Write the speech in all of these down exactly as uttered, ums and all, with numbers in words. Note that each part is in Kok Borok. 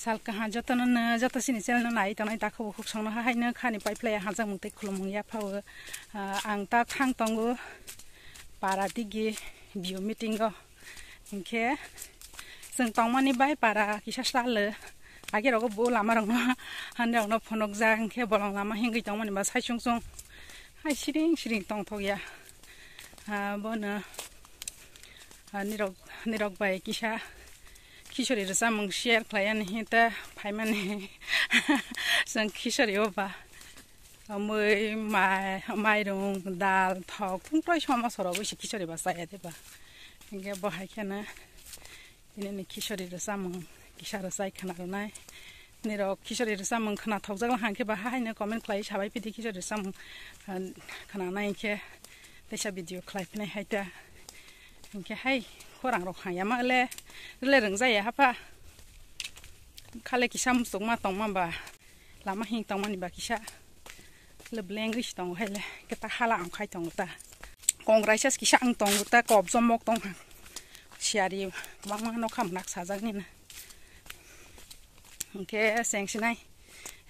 Sal kaha jotono no, joto sini channel no nai tongnai, ta khubo khuk songno ha haino khani pai phlai hajak mung tei khulumung ya phawo. Ah, ang ta thang tongo para digi B O meeting o. Hinkhe chwng tongmani bai para kisa salo. Age rogo bo lama rokno hani rokno phunukjak, hinkhe bolong lama hingwi tongmani ba sai chwng chwng hai siring siring tongthok ya. Ah, bono, ah, nirok, nirok bai kisa khichori rwchapmung share khlai ani hinta phaimani. Chwng khichori o ba mui, mai, mairung, dal, thok, tungtoi somo sorogwi se khichori ba chaya de ba. Hinkhe bo hai kheno tini ni khichori rwchapmung kisa rwchai khwna rwnai. Nirok khichori rwchapmung khwna thokjak lang hang khe ba haino comment khlai sabai pidi khichori rwchapmung, ah, khwna nai hinkhe teisa video khlai phinai hai ta. Hinkhe hai khorang rok haya ma le, le rwngjaya hapha. Khale kisa muchuk ma tongma ba. Lama hing tongmani ba kisa le bleng ris tongo hai le, keta hala ang khai tongo ta. Kongrai sas kisa ang tongo ta, kop jomok tong ha. Siari mangma no kham nak sajak ni na. Hinkhe seng sinai.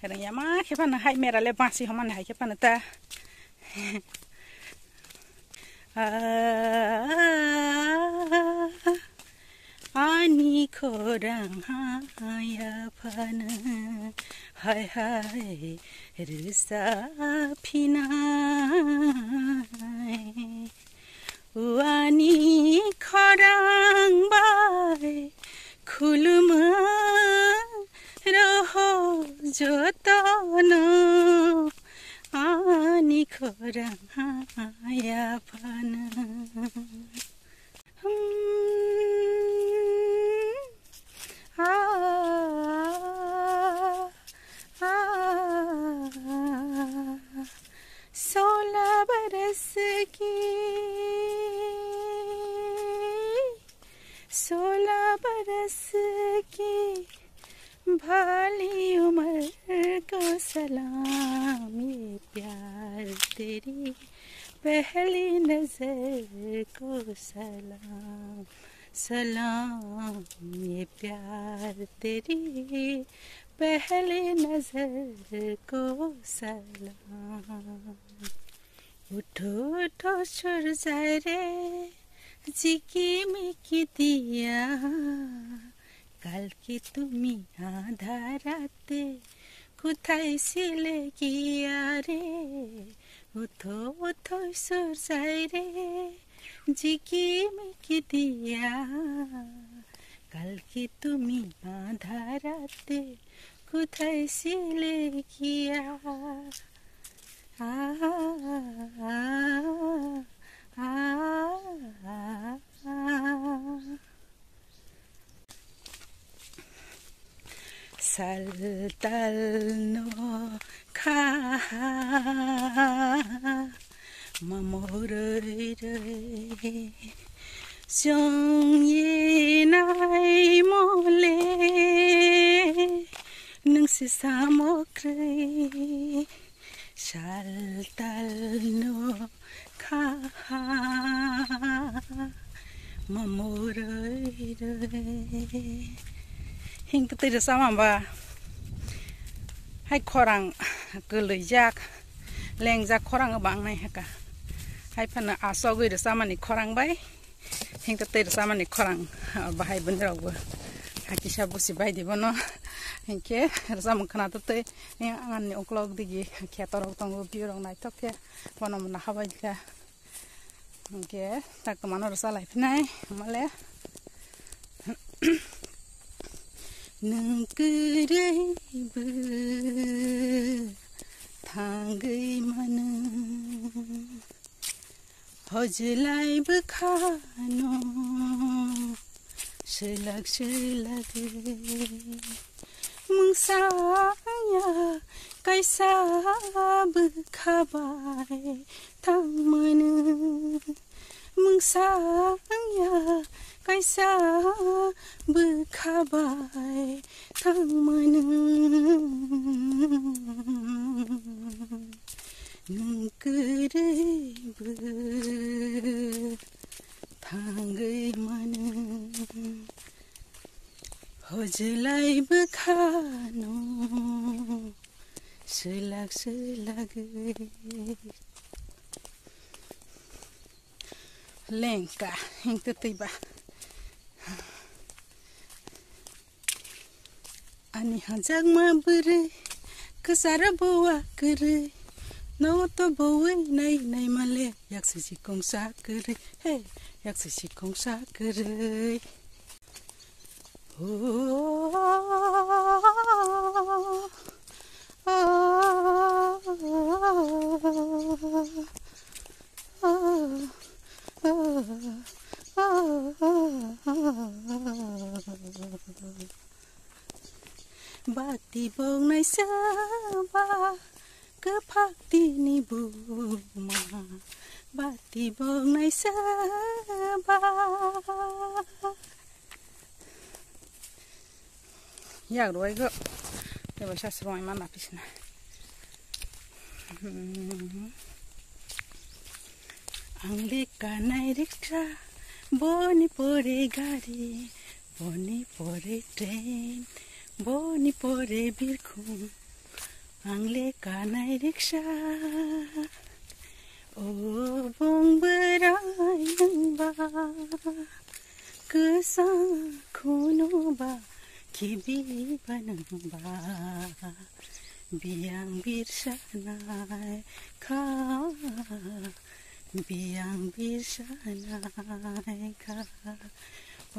Rengya ma khe phano hai mera le basi homani hai khe phano ta. Ah, ani khorang haya phano hai hai rwsa phinai. Ani khorang bai khulumo roho jotono, ani khorang haya phano. Hmm. Ah, ah, ah, sola baras ki, sola baras ki bhali umar ko salam, ye pyar teri pehli nazar ko salam. Salam, ye pyar teri pehli nazar ko salam. Utho, utho, sur jai re, jiki miki diya. Kal ki tumi adha rate kothay chile giya re. Utho, utho, sur jai re, jiki miki diya. Kal ki tumi adha rate kothay chile giya. Ah, ah, ah, ah. Sal tal no kha mamoroi roi, chong ye nai mole nung si samokroi. Sal tal no kha mamoroi roi. Hing kwtwi rwchama ba hai khorang kwlwijak, lengjak khorang bangnai haka. Hai phano asogwi rwchamani khorang bai. Hingke tei rwchamani khorang, ah, bahai bwni rokbo hakisa busi bai di bono. Hingke rwchamung khwna to tei, eh, ani uklok digi kheto rok tongo, view rok naithok khe bono mona habai kha. Hingke tak twmano rwcha lai phinai male. Nwng kwrwi bw thangwi mano. Hojlai bwkhano swlak swlagwi mungsa ya kaisa bwkha bai thangmano. Mungsa ya kaisa bwkha bai thangmano. Nwng kwrwi bw thangwi mano. Hojlai bwkhano swlak swlagwi lengka hingtwi twiba. Ani hajakma bwrwi kwcharo bowa kwrwi, nogo to bowi nai nai male, yaksi sikongsa kwrwi, he, yaksi sikongsa kwrwi. Bati boknai saba kwphak tini buma, bati boknai saba. Yak rwai go. Tei bai sasro ai mana pisna. Ang le kanai riksa, boni pore gari, boni pore train, boni pore birkhung. Ang le kanai riksa, o bong bwrai nwng ba. Kwsa khunu ba, khibi ba nwng ba, biyang birsa nai kha, biyang birsa nai kha, o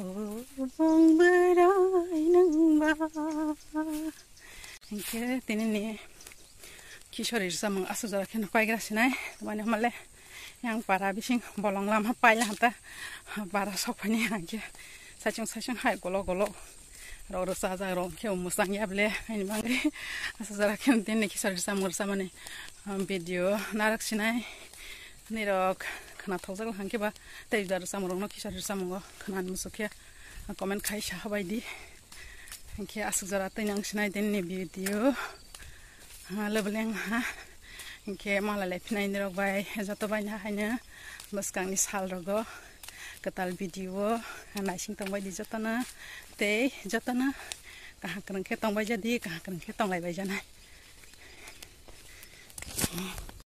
bong bwrai nwng ba. Hinkhe tini ni Kishori rwchapmung aswk jora kheno paigra sinai, mane hwnmale yang para bising bolong lama paila hanta para sok phaini hangkhe saichung saichung hai golo golo rok rwchajak rok khe mwsang ya bele haini bagwi aswk jora kheno tini Kishori rwchapmung rwchapmani, um, video narwk sinai nirok khna thokjak hangkhe ba tei juda rwchapmung rokno Kishori rwchapmungo khna muchuk khe comment khai saha bai di. Hinkhe aswk jora twi nang sinai din ni video. Ha, lebeleng ha. Hinkhe mala le phinai ni rok bai joto bai na haino bwskang ni sal rogo kwtal video o naising tong bai di jotono tei jotono kaham kwrwng khe tong bai jadi, kaham kwrwng khe tong lai bai janai.